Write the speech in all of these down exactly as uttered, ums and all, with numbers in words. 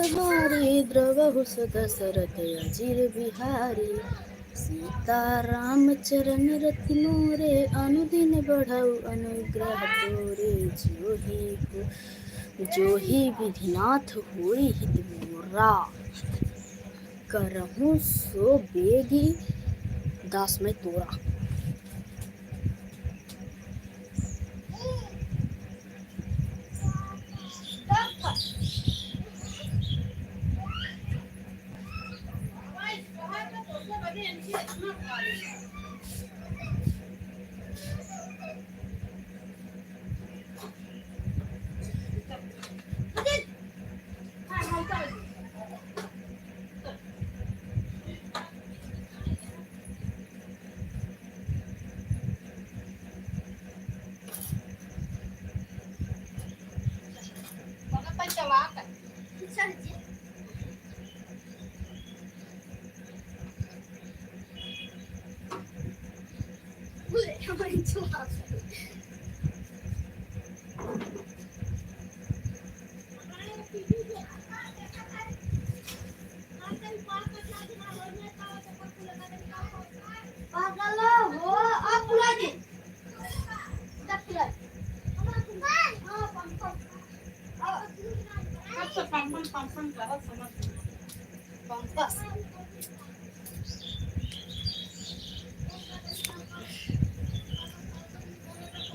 हारी द्रवहु सो दशरथ अजिर बिहारी। सीता राम चरण रति मोरे, अनुदिन बढ़ाऊ अनुग्रह तोरे। जो ही को, जो ही विधिनाथ होई हित मोरा। करहूँ सो बेगी दास मैं तोरा।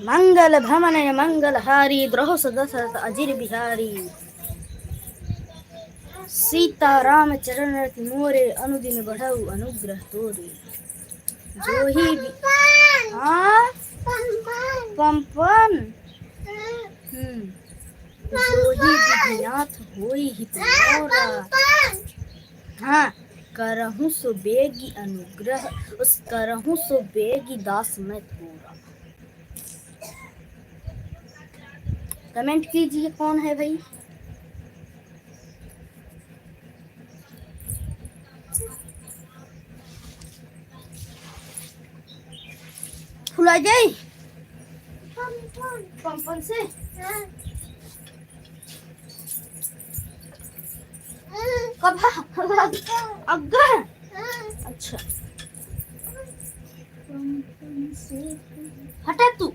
मंगल भवन मंगल हारी, द्रवहु सो दशरथ अजिर बिहारी। सीता राम चरण रति मोरे, अनुदिन बढ़ाऊ अनुग्रह तोरे। जो ही वि-, हाँ? पंपन। हम्म। जो ही विधिनाथ होई हित मोरा। हाँ, करहूँ सो बेगी अनुग्रह, उस करहूँ सो बेगी दास मैं तोरा। Comment कीजिए, कौन है भाई? फुला जाई? पंपन से? हाँ। कब? अग्गा? अच्छा। हटा तू।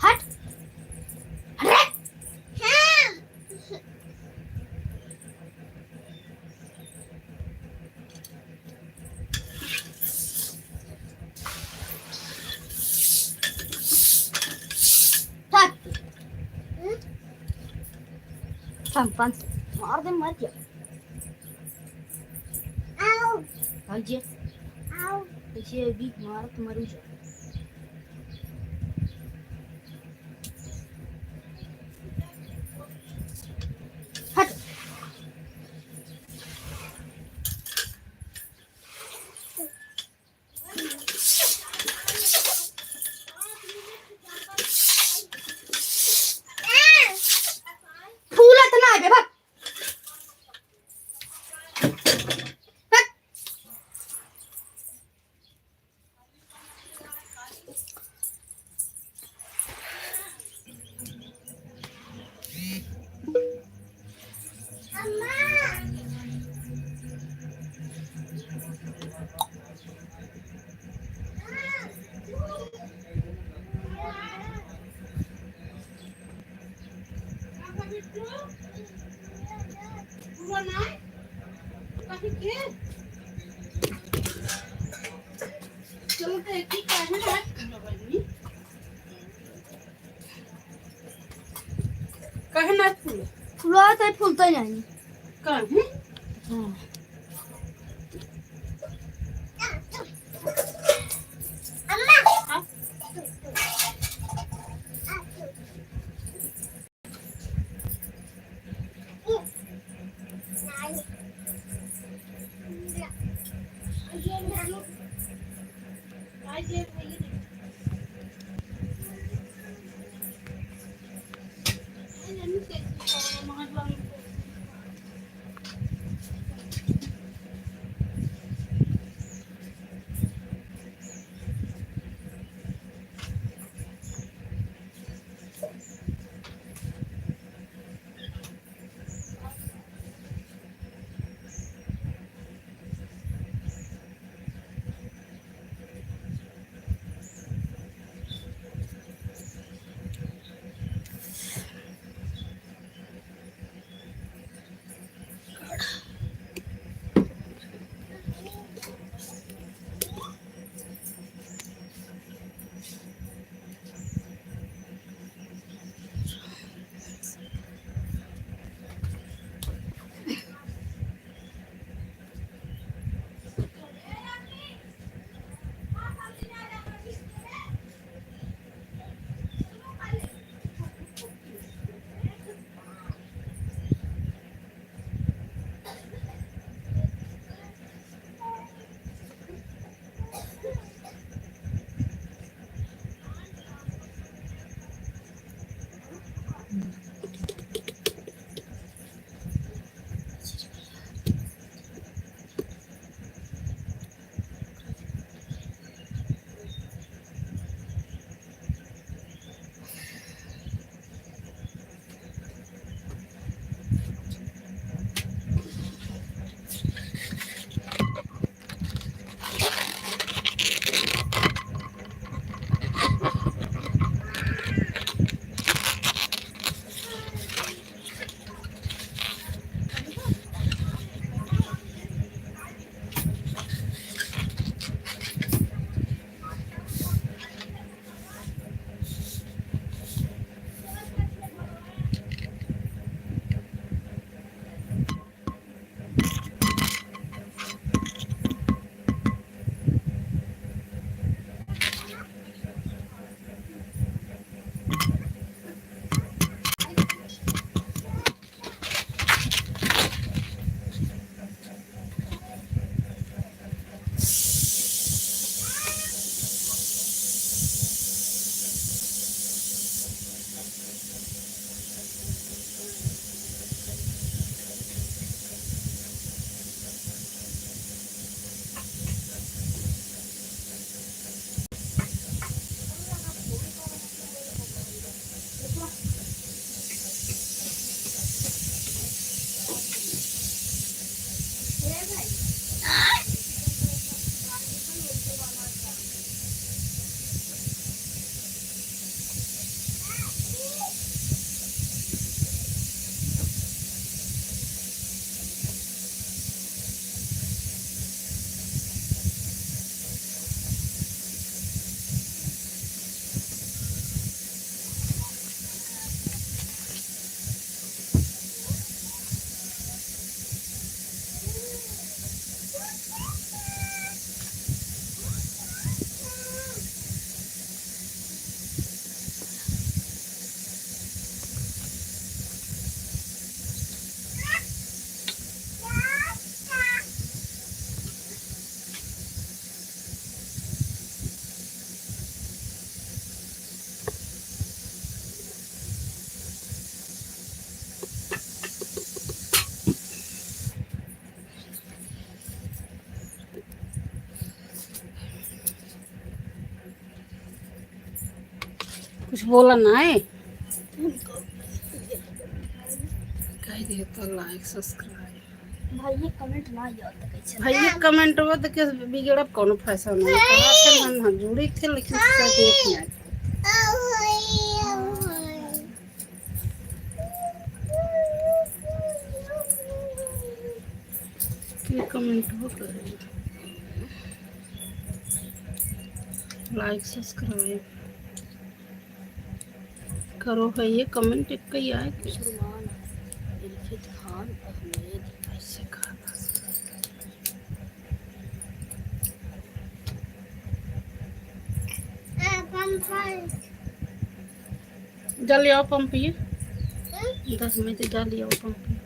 हट। हट। काट। हम्म? पाँच, पाँच। मार दे, मर जा। आओ। भाग जे। आओ। ऐसे अभी मारत मरू जा। हट। फूलत ना बे, भाग। भाग। काहे ना फूले? फुलवा तो फूलता ही नहीं। काहे? हाँ। बोला ना है। कह दिए तो like, subscribe। भाई, ये comment ना याद कैसे? भाई, ये comment वो तो के बिगड़ब कोनो फायदा नहीं। कहाँ से हम, हम जुड़ी थे, लेकिन सब देख लिया। ये comment वो करे। Like, subscribe। करो है ये comment एक ही आए। मुसलमान इल्फित खान अहमेद। ऐसे कहा था। जा ले आओ पंपिए। दस मिनट जा ले आओ पंपिए।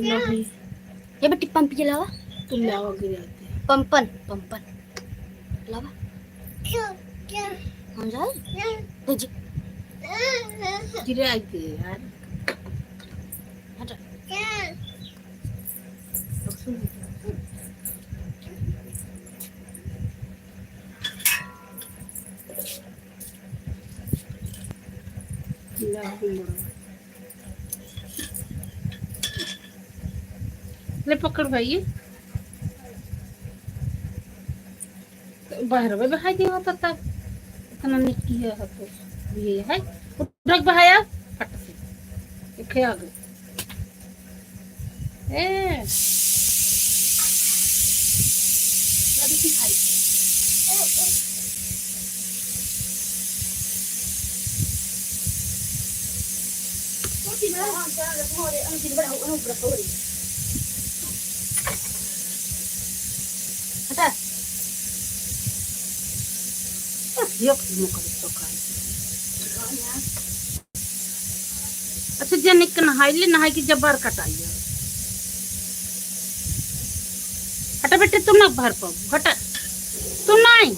नहीं। ये बेटी पंपिए लावा। तुम ले आओ, गिर जाते हैं। पंपन, पंपन। लावा। हम जाए? तो जी। गिरे आई थे यार। हटा। ले पकड़ भाई। तो बाहर में बहाई दिया होता तब। इतना निक्की है तो ये है। उठक बहाया, फट से। एक है आगे। ए। हटा। यो किस्म का तो खाए। अच्छा, जनिक नहाई ले, नहाई के जब्बार कटाई है। हटा बेटे, तू ना भर पाऊ, हटा, तू नहीं।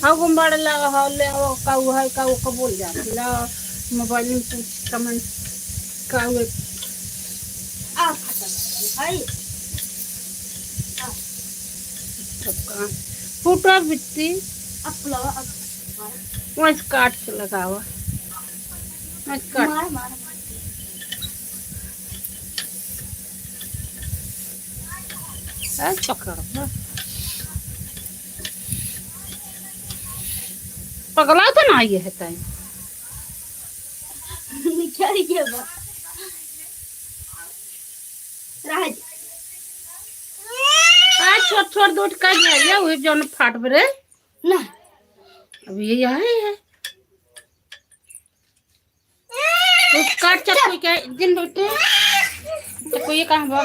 हाँ, गुम्बाड़ ला, हाँ, ले आओ, काऊ है, काऊ का बोल जाती ला, मोबाइल में पूछ, comment, काऊ है। आ, खत्म, भाई। आ। सबका फूटा बिट्टी। अब बुलावा, अब मारा। वैसे काट के लगावा। वैसे काट। मारा, मारा, मारा। ए, पकड़, हाँ। पगला तो ना ये है ताई। क्या ये बा? राज। आ, छोट छोट दूध का दिया, ये हुई जौन फाट बरे। ना। अब ये यहाँ है। तो काट चक्कू के, दिन बेटे। चक्कू ये कहाँ बा?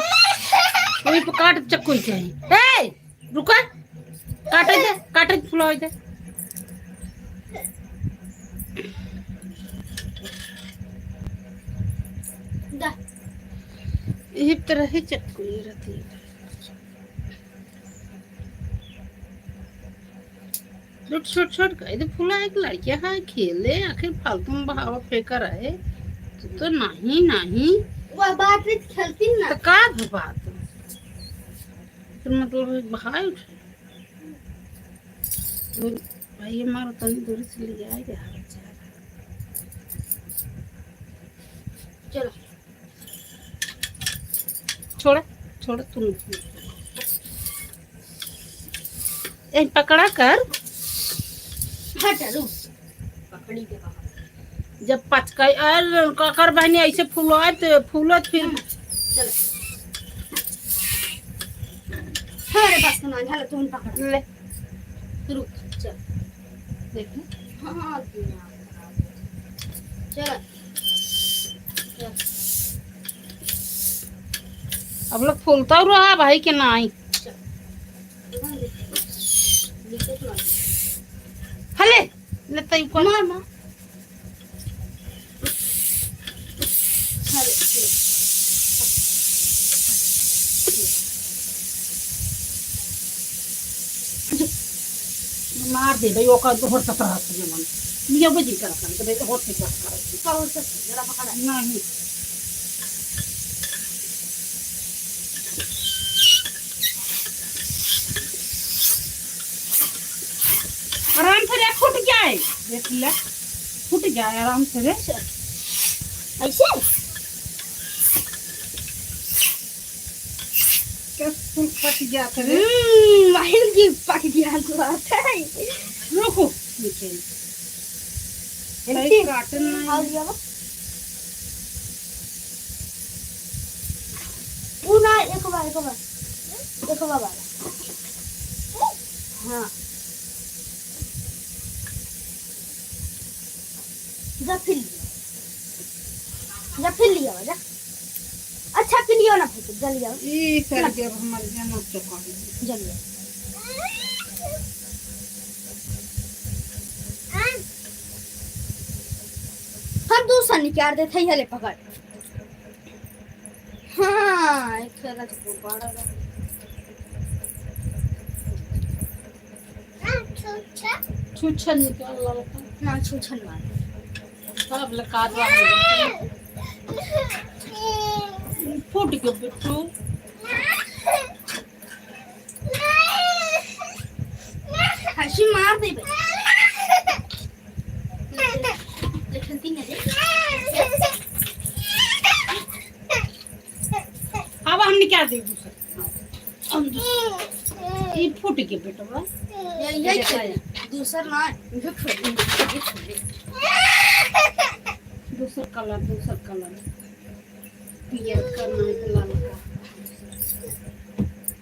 वही पे काट चक्कू के। ए, रुका। काटे दे, काटे दे, फुलावे दे। दा। यही तरह ही चक्कू ये रहती है। छोट, छोट, छोट, कह दे फुला एक लड़किया है, खेले, आखिर फालतू में बहावा फेंका रहे। तू तो नहीं, नहीं। वह बात में खेलती ना। तो का भी बात? तो मतलब बहाए उठे। दूर, भाई, हमारा तनी दूर से ले आए यार, बेचारा। चलो। छोड़, छोड़, तू नहीं। ए, पकड़ा कर। हट, रुक। पकड़ी के बाहर। जब पचकाई, अरे, काकर बहनी ऐसे फुलाए तो फूलत फिर। हम्म, चलो। अरे, बस के मान, चलो, तुम पकड़। ले। रुक, चल। देखो। हाँ, हाँ, दिमाग खराब है। चल। चल। अब लोग फूलता रहा भाई के नाई। चल। हले, ले तई ऊपर। मार, मार। अरे, ले। मार दे भाई, ओकर होर सतरह हत्ती मन। निया बजी करत हन, तो भाई होर से करत हन। का होर से जरा पकड़ा। नहीं। अरे, फूट गया है। देख ले, फूट गया है आराम से रे। ऐसे? कैसे फूल फट गया था रे? हम्म, माहिर की पक गया तो आता है। रुको, नीचे। भाई, काटन नहीं। खा लिया बा। ऊ ना, एक बार, एक बार। एक बार वाला। हाँ। जा फिर लिया। जा फिर लिया, जा। अच्छा, फिर लियो ना, फिर जल जाओ। ई सर के अब हमारे यहाँ चौका है। जल जाओ। हम दूसरा निकाल देते हैं, ये ले पकड़। हाँ, एक ठो अलग से बड़ा बा। छुच्छन निकाल ललका। ना, छुच्छन मार। सब लका दवा हो गया। फूट के बिट्टू। हंसी मार दे बे। अब हम निकाल दे दूसर। हम दूसर। ई फूट के बेटवा। ये, ये देखा चल। है। दूसर ना, ये छोड़ दे, ये छोड़ दे। दूसर कलर, दूसर कलर। पियर का नहीं तो लाल का।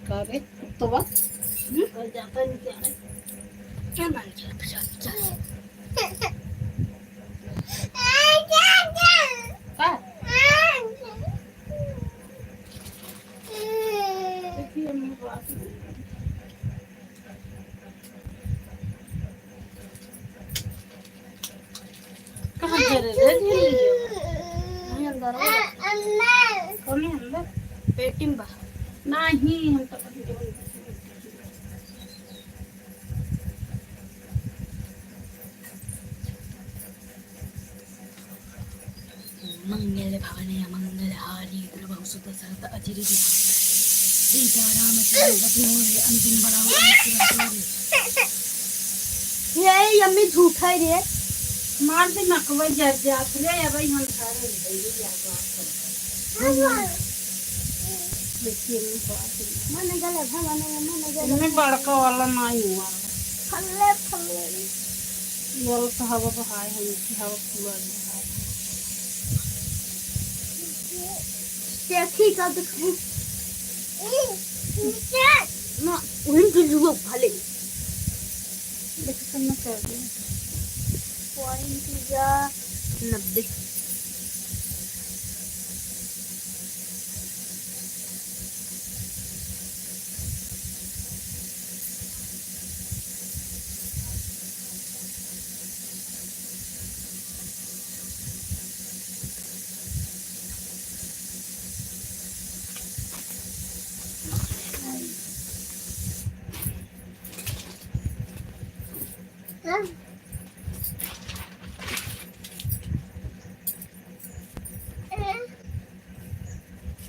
का रे? तो बा? हम्म? और जाता नहीं क्या है? चल, चल, चल, चल। का? देखिए, हम बात नहीं। कहाँ धरे रे? धीरे लियो। नहीं, अंदर हो। कौन है अंदर? पेटी में बा। नहीं, हम तो कहीं मंगल भवने मंगल हारी, द्रवहु सुत सरत अचिर विहारी। सीताराम चंद्र मोहे अंतिम बड़ाऊ अंतिम तोरे। ये अम्मी झूठा है रे। मार दे नकवा जर जात रे, अब हम सारे ले ले जा बात कर। देखिए, मैं बात नहीं। मन गलत है, मन, मन गलत इनमें है। बड़का वाला नहीं हुआ। फल्ले, फल्ले। ये वाला तो हवा बहाए है, इसकी हवा पूरा बहाए। देखी का दिखाऊं? ना, वही तो जुआ भले। देखो, कितना कर दिया। Point या नब्बे।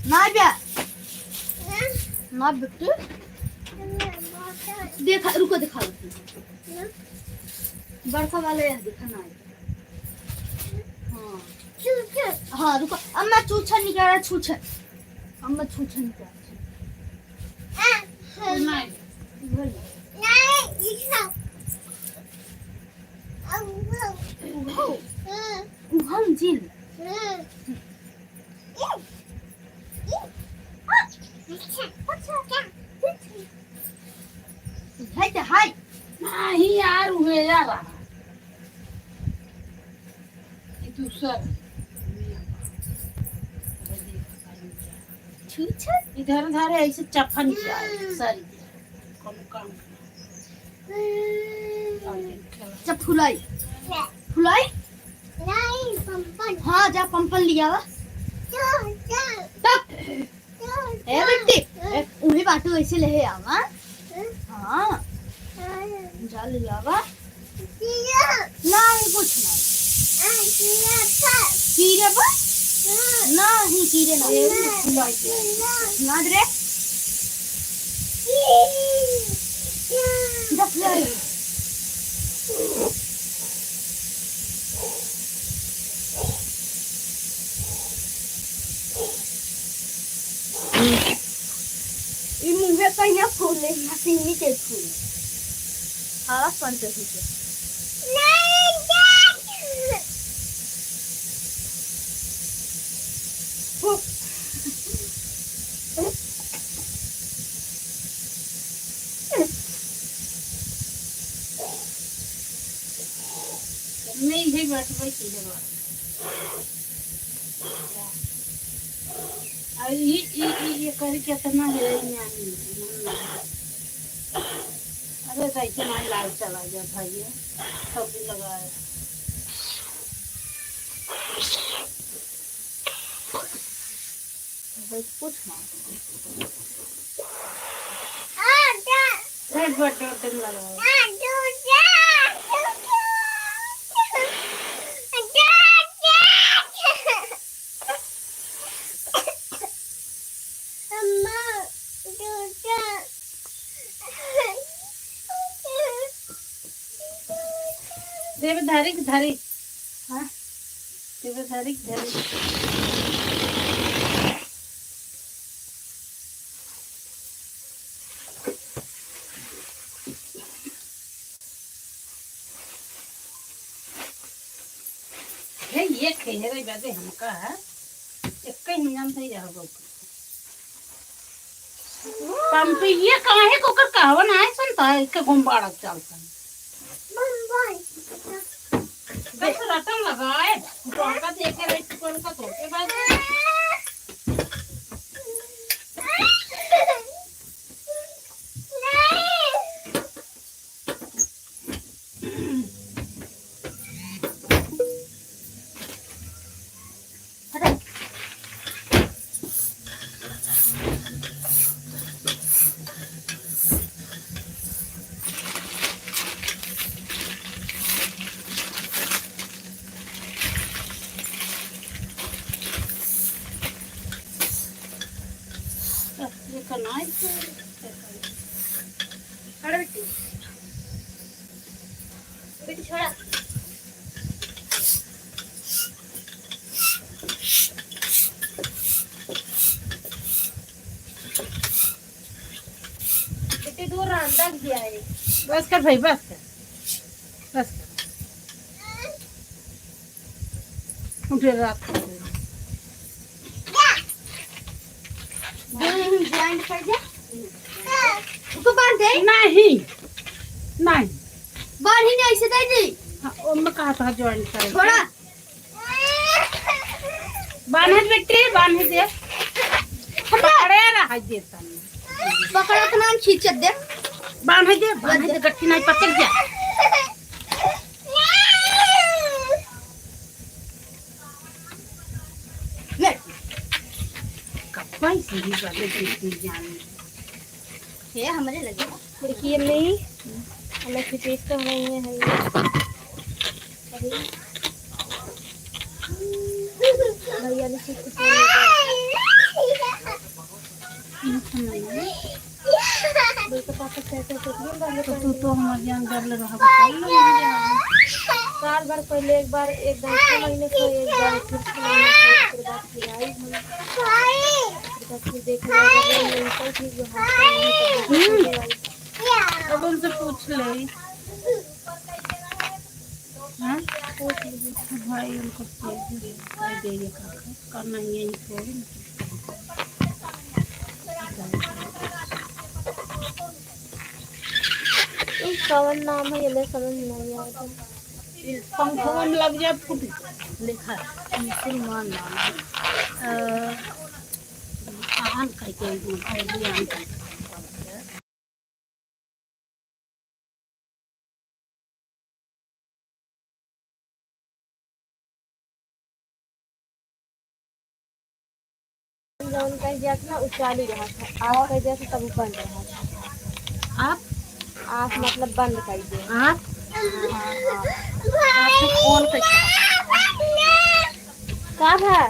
ना बे। ना बेटे। देखा, रुको, दिखा दो। बड़का वाला यह देखा ना है। हाँ। हाँ, रुको। अम्मा छुच्छा निकाला, छुच्छा। अम्मा छुच्छा निकाला। नहीं। बोल। नहीं, दिखा। उघाऊ। उघाऊ। हम्म। उघाऊ जिन। हम्म। हाय तो हाय। नहीं यार, उहे यार। ये दूसर। छुच्छा? इधर उधर ऐसे चफन किया है, सारी। कौन काम? जा फुलाई। फुलाई? नहीं, पंपन। हाँ, जा पंपन लिया वा। जा, जा। तब। जा, ए जा। बेटी, ए, उन्हीं बाटू ऐसे ले आवा। हाँ। हाँ। जा लिया वा। किया। नहीं, कुछ नहीं। हाँ, किया था। किया बा? हाँ। नहीं, किया ना। नहीं, किया। ना रे। किया। दस हजार। हसीनी के फूल। हाँ, पंचमी के। नहीं, इहे बैठबै की जगह। आ, ई, ई, ई, ये करी केतना है, ई नानी, अरे, कैसे मार लाल चला गया था ये, सब दिन लगाया। बस कुछ ना। झट, झट, झट, झट लगाओ। देवे धारी के धारी। हाँ। तेरे धरी, धरी। हे, ये खेहरे बदे हमका है, एक ही हम जानते ही रह गए। पंपी, ये काहे को कर कहवन आए सुनता है, के गुम्बाड़ा चलता है। बस रटन लगाए, टोका देखे रही, टोका तो के बाद। ये कनाई। अरे बेटी। बेटी, छोड़ा। बेटी, दूर रहा, दग दिया है। बस कर भाई, बस कर। बस कर। उठे रात को। Joint कर दे। उसको बांध दे। नहीं, नहीं। बांध ही नहीं, ऐसे दे दी। हाँ, ओमे कहा था joint करे। थोड़ा। बांध बेटे, बांध दे। हटा। पकड़े रहा दे तनी। पकड़ा तो नाम खींचत दे। बांध दे, बांध दे, गट्ठी नहीं पकड़ जा। ले। कब्बा ही सीधी बात है, सीधी जान। ये हमरे लगे। देखिए, नहीं, हमें खींचे, इसको हमें ये है, ये। अरे। भैया ने सीट कुछ नहीं लिया। तो तू तो हमार जान डर ले रहा, बता ना, मुझे। साल भर पहले एक बार, एक बार छह महीने से, एक बार फिर छह महीने से, फिर बात फिर आई हम। फिर बात फिर देखे जाए, अगर ये नहीं निकल, फिर जो हाथ से नहीं निकल, हम्म। अब उनसे पूछ ले। हाँ? भाई उनको भेज दे, कर देंगे काका, करना ही यही थोड़ी ना। ई कवन नाम है, ये ले समझ नहीं आवत है। पंखवा में लग जाए फूट लेखा, मुसलमान नाम है। अ, आन कह के, अरबी आन कह के। जौन कह जात ना, उ चालू रहा था। आप कह जात तब उ बंद रहा था। आप? आप मतलब बंद कर दे। आप? हाँ, हाँ। आप तो फोन पे का भा?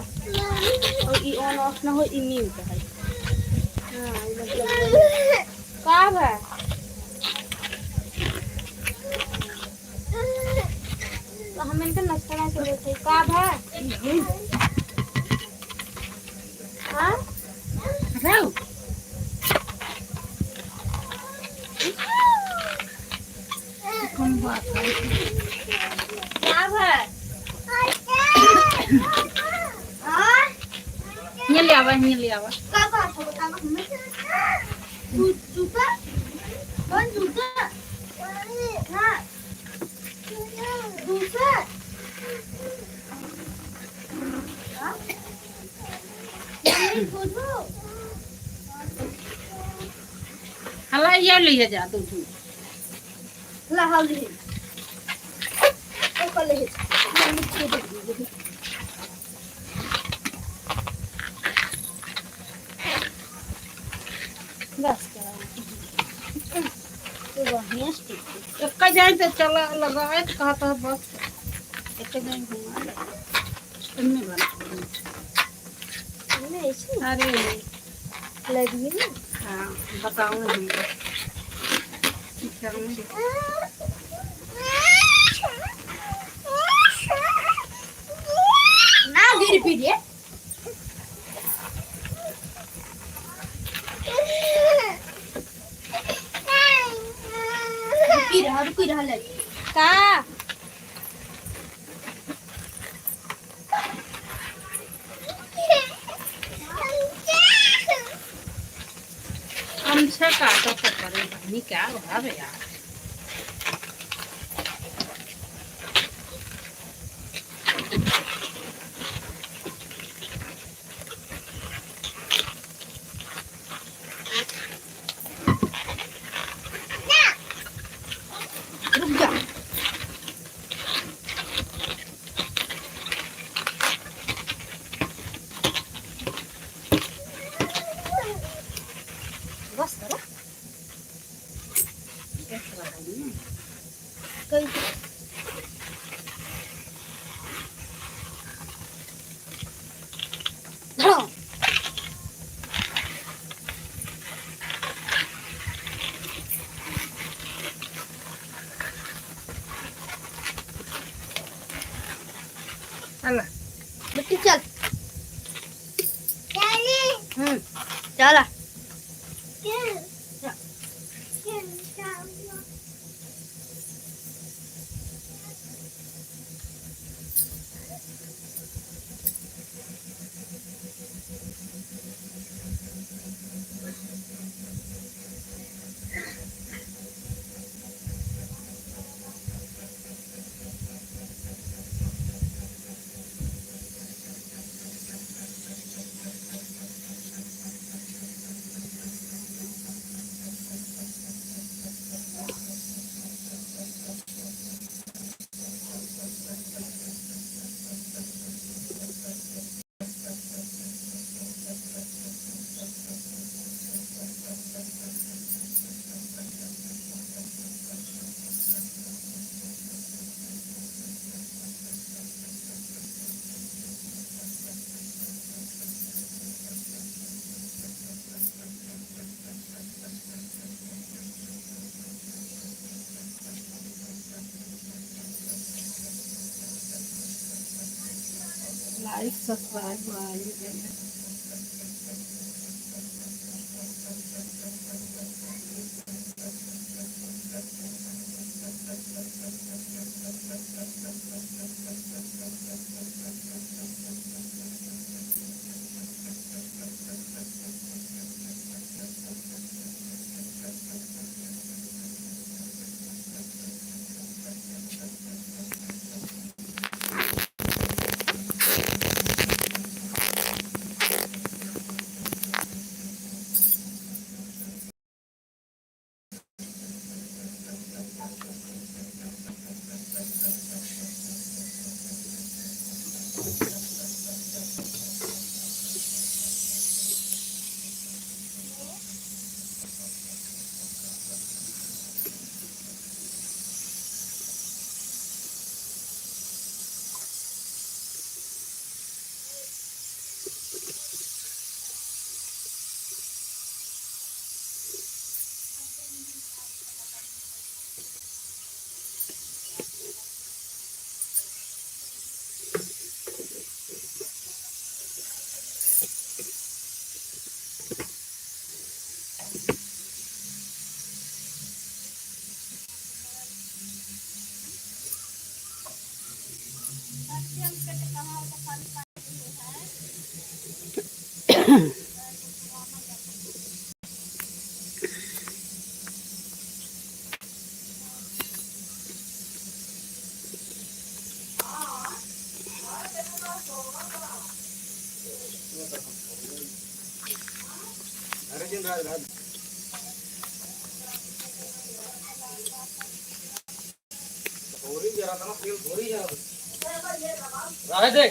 और ई on off ना हो, ई mute है। हाँ, ई मतलब का भा? तो हम इनका नाश्ता ना के देते। का भा? हाँ? हटाओ। का भा? हाँ? हियाँ ले आवा, हियाँ ले आवा। का बात हो, बतावा हमें। जू-, जूता? कौन जूता? हाँ। जूता? हाँ? हला, ये ले जा तू। ला, हाँ, ले। ओकर ले। बस करा। तो बढ़िया से एक जाए तो चला लगा है, कहा था बस। एक जाए घुमा ले। इनमें बना। इनमें ऐसे? अरे। लगी ना? हाँ, बताओ हमको। ना गिर पी रे। रुकी रहा, रुकी रहा, ले। का? हमसे काटो तो करे बहनी, क्या हो रहा है यार? रुक जा। बस करो। कल धरो। चला। बिट्टी चल। हम्म, चला। Like, subscribe, भाई। रहे दे।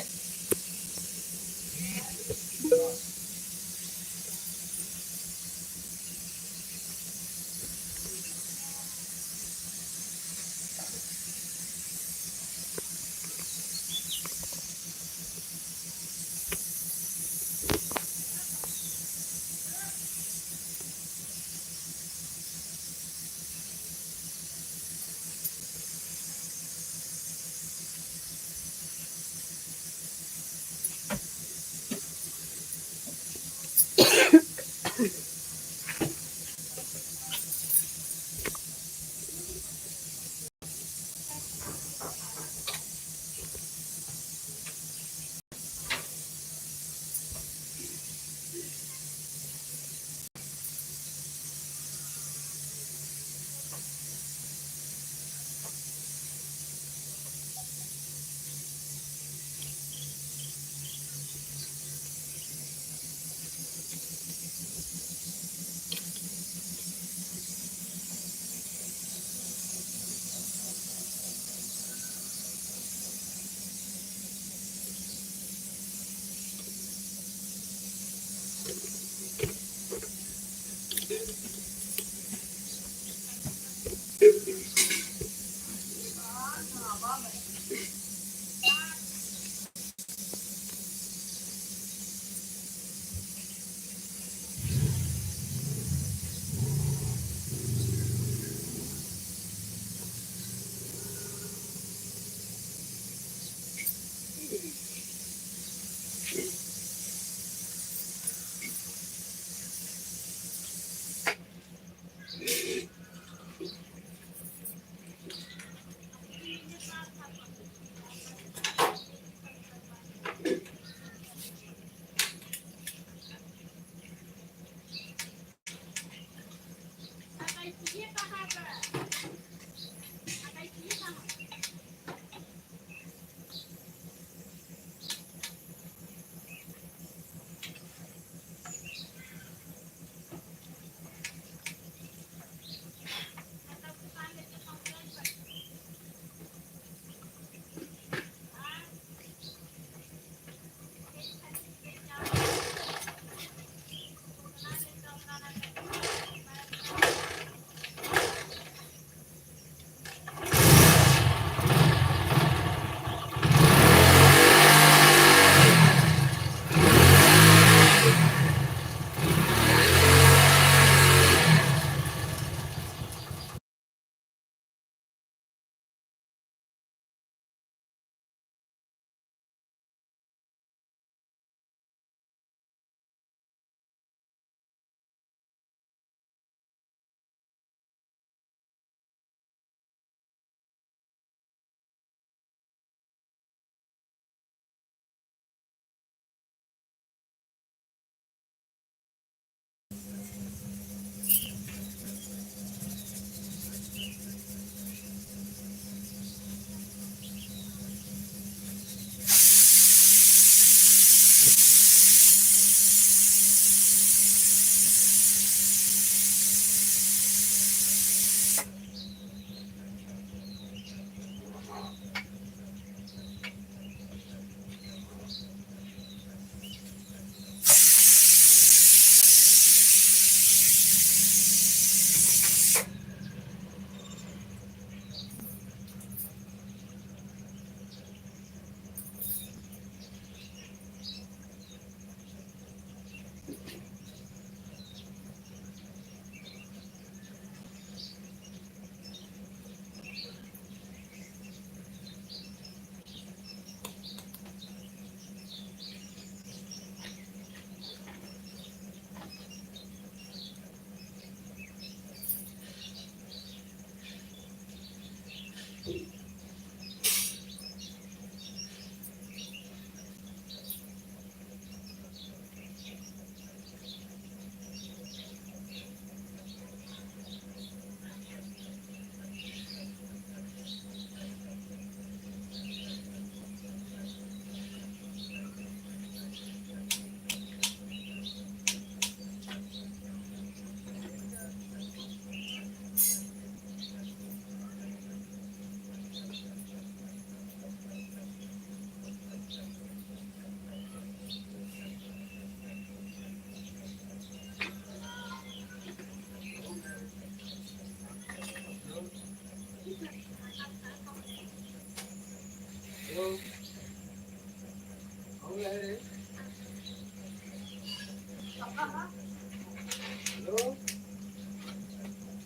हेलो।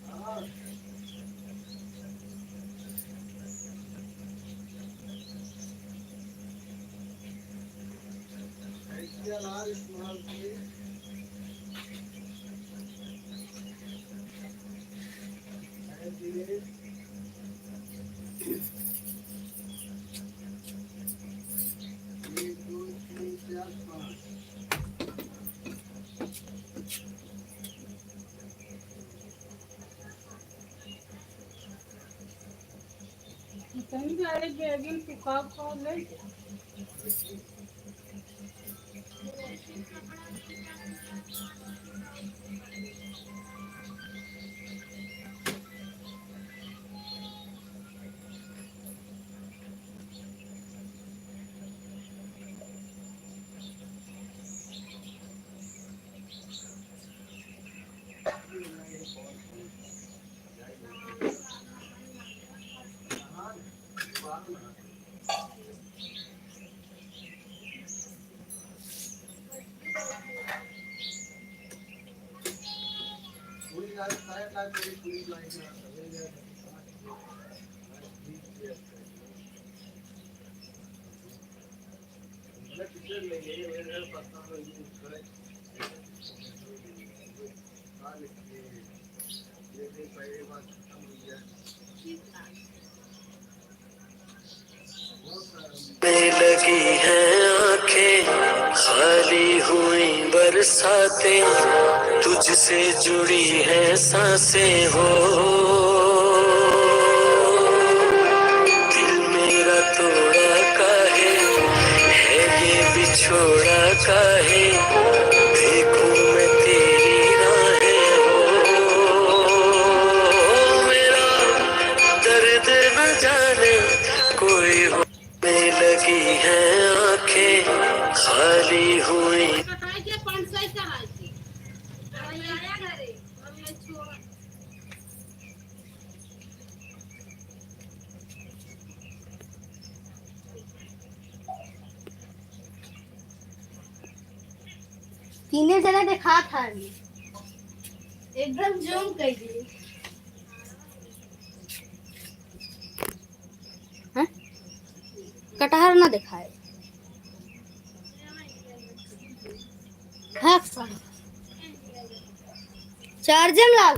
हाँ। कैसे अनार इस्तेमाल किए? इतनी सारी बैगिंग तू का खा ले? में लगी हैं आंखें, खाली हुई बरसातें, तुझसे जुड़ी हैं सांसें हो। दिल मेरा तोड़ा काहे, है ये बिछोड़ा काहे, देखूं मैं तेरी राहें हो। मेरा दर्द न जाने कोई हो। में लगी हैं आंखें, खाली हुई। तीने जना देखात हन, एकदम जूम कर दिए। हैं? कटहर ना देखाए। हाँ, चार्जर लाग।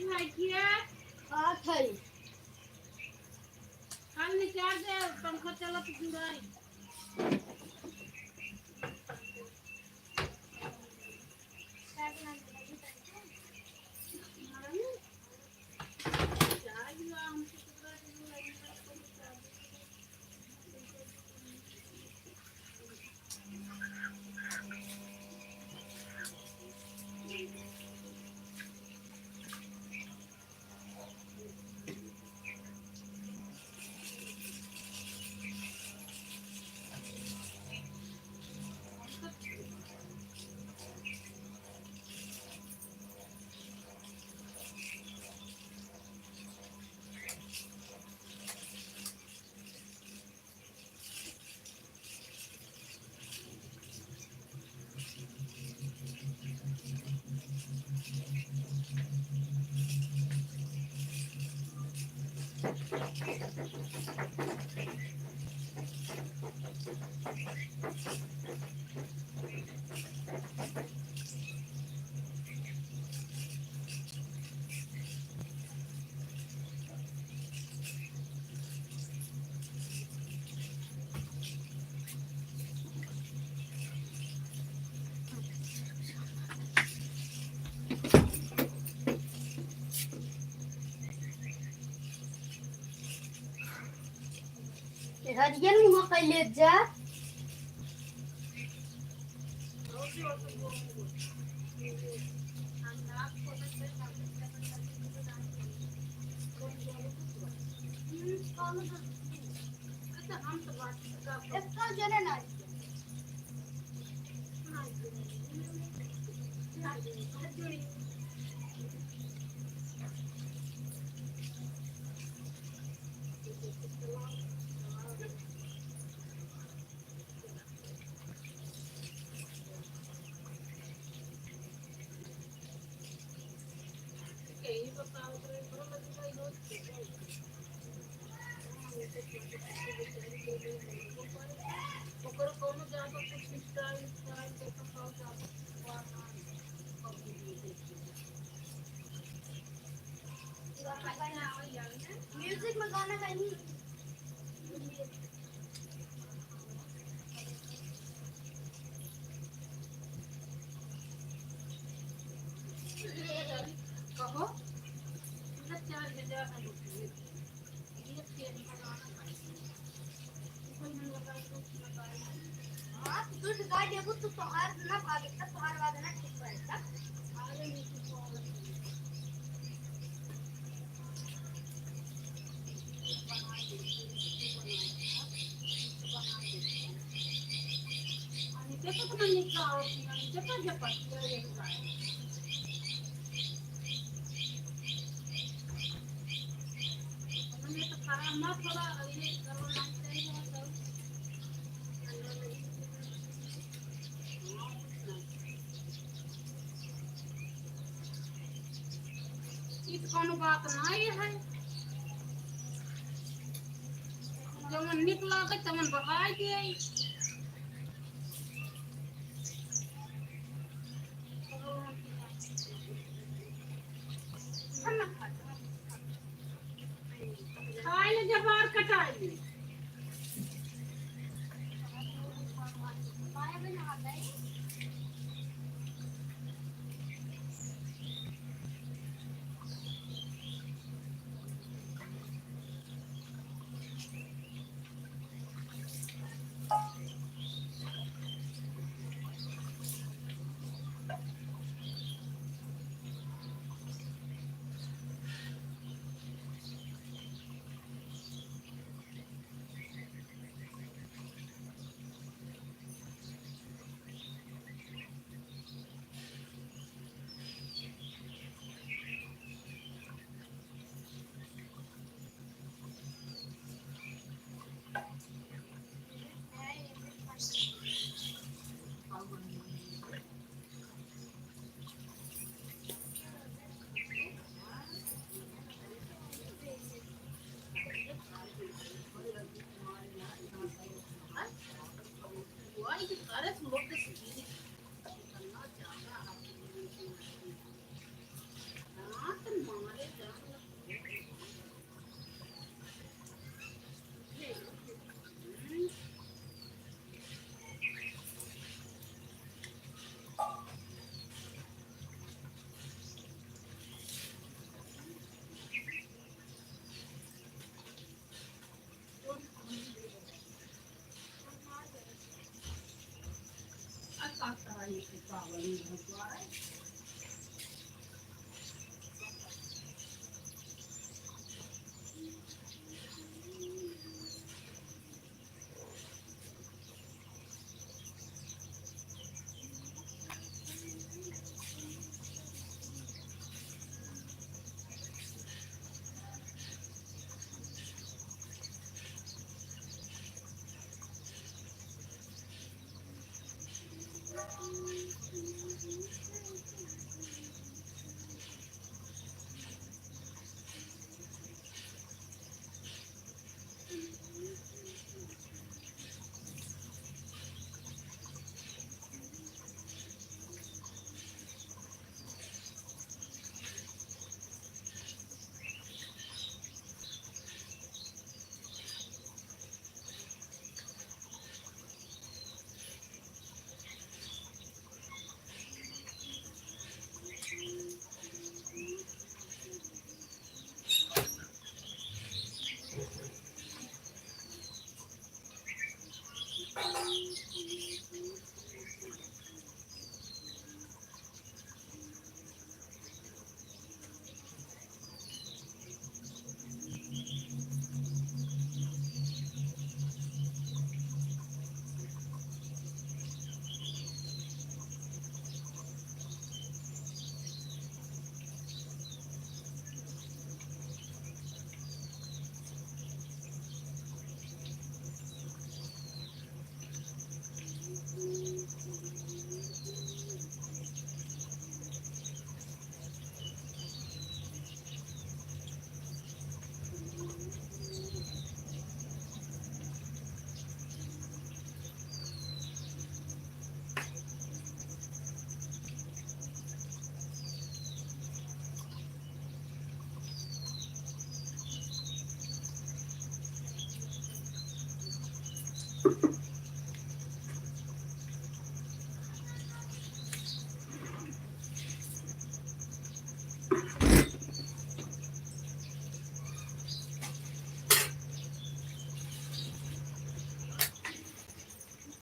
भाई किया? आठ है। कल निकाल दे, पंखा चलत जुड़ाई। हरियर मुँह कैले जा। म्यूजिक में गाना गाई। कहो। हाँ, तू दूध गाय देबू, तू तोहार ना भागे, तब तोहार बाद ना ठीक करे, तब। ई त कौनो बात नाहीं है, जवन निक लागे तवन बढ़ाई दिए। खाए ले जबार कटाई ले।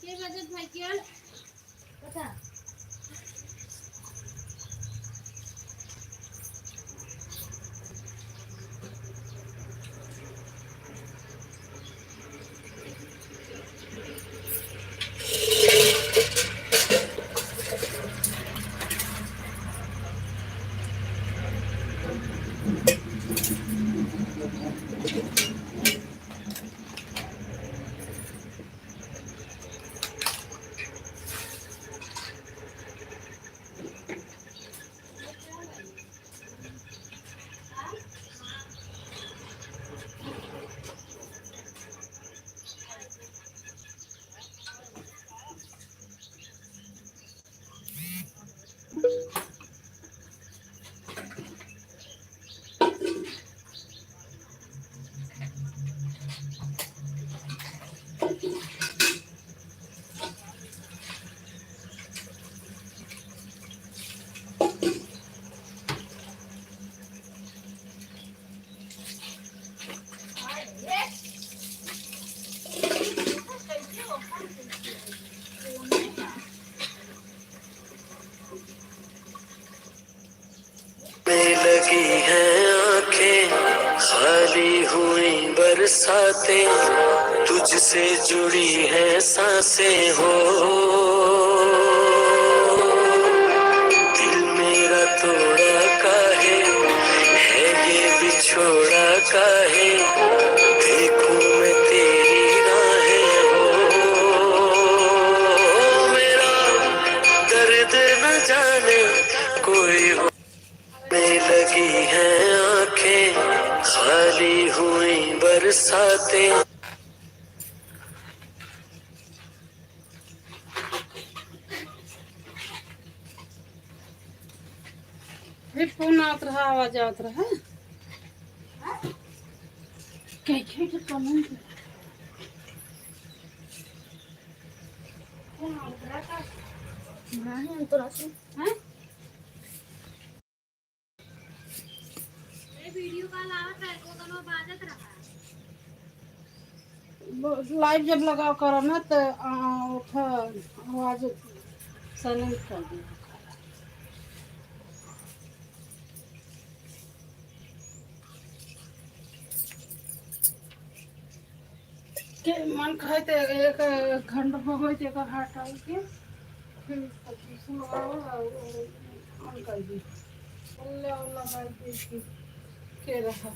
के बजत भाई के? पता। में लगी हैं आंखें, खाली हुई बरसातें, तुझसे जुड़ी हैं सांसें हो। दिल मेरा तोड़ा काहे, है ये बिछोड़ा काहे, देखूं मैं तेरी राहें हो। मेरा दर्द न जाने कोई हो। में लगी हैं आंखें, खाली हुई बरसातें। अरे, फोन आवत रहा, आवाज आवत रहा। कहीं के कमेंट। फोन आवत रहा का? नहीं, हम तो रहा सुन। हैं? ए, वीडियो कॉल आवत है, को दोनों बाजत रहा। ब-, लाइव जब लगाव करो ना, त, आ, उठा आवाज। तनी कर दे। के मन खाए ते एक घंटा हो गई ते एकर हटाई के फिर पच्चीस लगाओ और मन कर दी। उल्ला उल्ला कर दी कि के रहा।